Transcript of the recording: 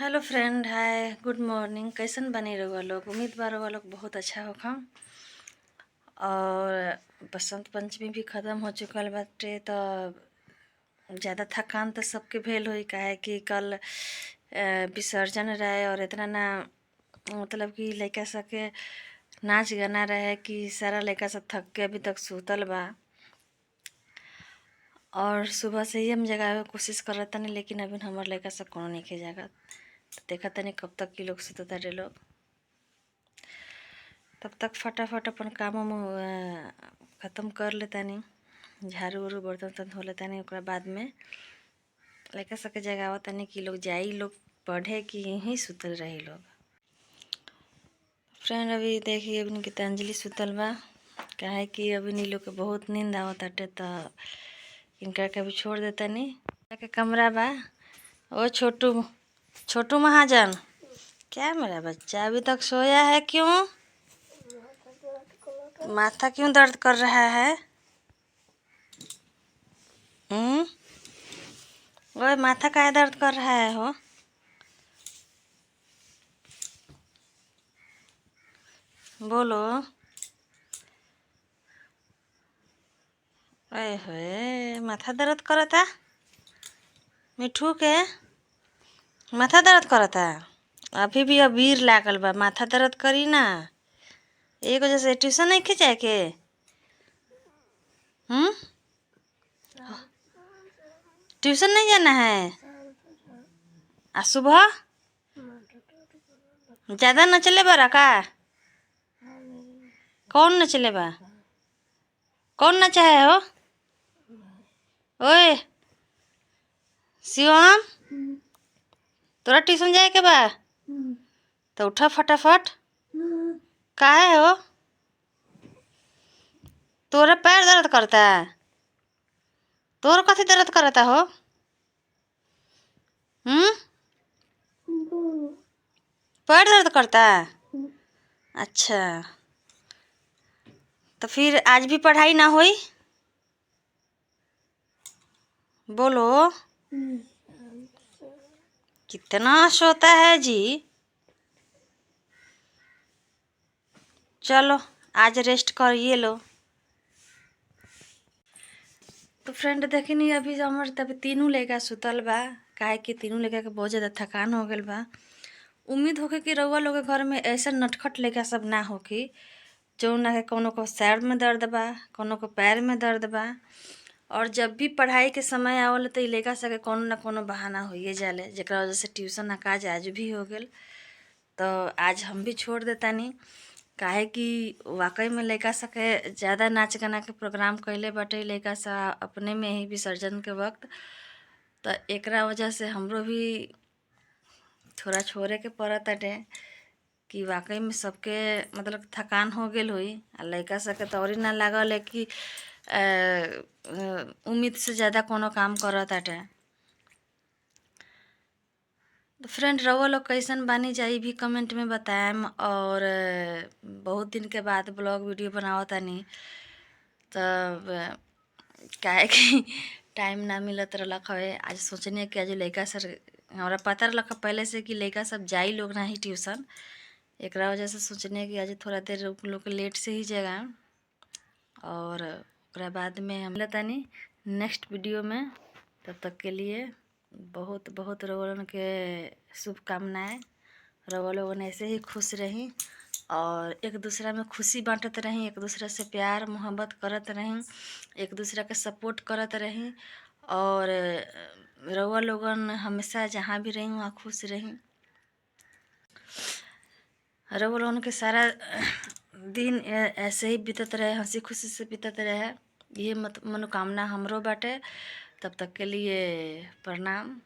Hello friend, hi, good morning. कैसन बने रहुआ लोग? उम्मीद बा रहुआ लोग बहुत अच्छा होखम। और बसंत पंचमी भी ख़त्म हो चुकल बाटे, त ज़्यादा थकान तो सबके भेल होई, काहे कि कल विसर्जन रहे और इतना ना मतलब कि लइका सबके नाच गाना रहे कि सारा लइका सब थक के अभी तक सुतल बा। और सुबह से ही हम जगावे के कोशिश करत तनी, लेकिन अभी हमर लइका सब कोनो नइखे जागत। तो देखत तनी कब तक की लोग सुतताटे लोग। तब तक फटाफट अपन काम उम ख़त्म कर लेतानी, झाड़ू उड़ू बर्तन उर्तन धो लेतानी। ओकरा बाद में लइका सबके जगावतानी कि लोग जाई लोग पढ़े कि यहीं सुतल रही लोग। फ्रेंड, अभी देखिए अभी गीतांजलि सुतल बा, काहे कि अभी नी लोग के बहुत नींद आवताटे, त इनका के अभी छोड़ देतानी। के कमरा बा। ओ छोटू, छोटू महाजन, क्या मेरा बच्चा अभी तक सोया है? क्यों माथा क्यों दर्द कर रहा है? ओए माथा काहे दर्द कर रहा है हो? बोलो। ओए होए, माथा दर्द करता मिठू के? माथा दर्द करता? अभी भी अबीर लागल बा, माथा दर्द करी ना? एक वजह से ट्यूशन नहीं जाए के? ट्यूशन नहीं जाना है? आ सुबह ज़्यादा नचले बा का? कौन नचले बा? कौन नचा है हो? ओए शिवम, तोरा ट्यूशन जाए के बा? तो उठा फटाफट। काहे हो? तोरा पैर दर्द करता है? तोर कथी दर्द करता हो? पैर दर्द करता है? अच्छा, तो फिर आज भी पढ़ाई ना होई? बोलो। कितना सोता है जी। चलो आज रेस्ट कर ये लो। तो फ्रेंड देखनी अभी हमर तब तीनों लड़का सुतल बा, काहे कि तीनों लड़का के बहुत ज़्यादा थकान हो गल बा। उम्मीद होखे कि रउआ लोग के घर में ऐसा नटखट लड़का सब ना होखी, जो ना के कोनो को सर में दर्द बा, कोनो को पैर में दर्द बा। और जब भी पढ़ाई के समय आवल तो लड़का सबके कोनो ना कोनो बहाना होइए जाले, जेकरा वजह से ट्यूशन अकाज आज भी हो गल। तो आज हम भी छोड़ देतानी, काहे कि वाकई में लड़का सबके ज़्यादा नाच गाना के प्रोग्राम कैले बाटे लड़का सब अपने में ही विसर्जन के वक्त, तो एकरा वजह से हमरो भी थोड़ा छोड़े के पड़ताटे कि वाकई में सबके मतलब थकान हो गेल होई। आ लड़का सबके तो और ना लागल है कि उम्मीद से ज़्यादा कोनो काम करताटे। तो फ्रेंड रउआ लोग कैसन बानी जाई भी कमेंट में बताएम। और बहुत दिन के बाद ब्लॉग वीडियो बनावतानी, तब काहे कि टाइम ना मिलत रहलक हवे। आज सोचने कि आज लड़का सर हमरा पता रहलक पहले से कि लड़का सब जाई लोग नाही ट्यूशन, एकरा वजह से सोचने कि आज थोड़ा देर लोग लेट से ही जगाएम। और ओकरा बाद में हम मिलतानी नेक्स्ट वीडियो में। तब तक के लिए बहुत बहुत रउआ के शुभकामनाएं। रउआ लोगन ऐसे ही खुश रही और एक दूसरा में खुशी बांटत रही, एक दूसरा से प्यार मोहब्बत करत रही, एक दूसरा के सपोर्ट करत रही। और रउआ लोगन हमेशा जहाँ भी रही वहाँ खुश रही। रउआ लोगन के सारा दिन ऐसे ही बीतत रहे, हंसी खुशी से बीतत रहे, ये मत मनोकामना हमरो बाटे। तब तक के लिए प्रणाम।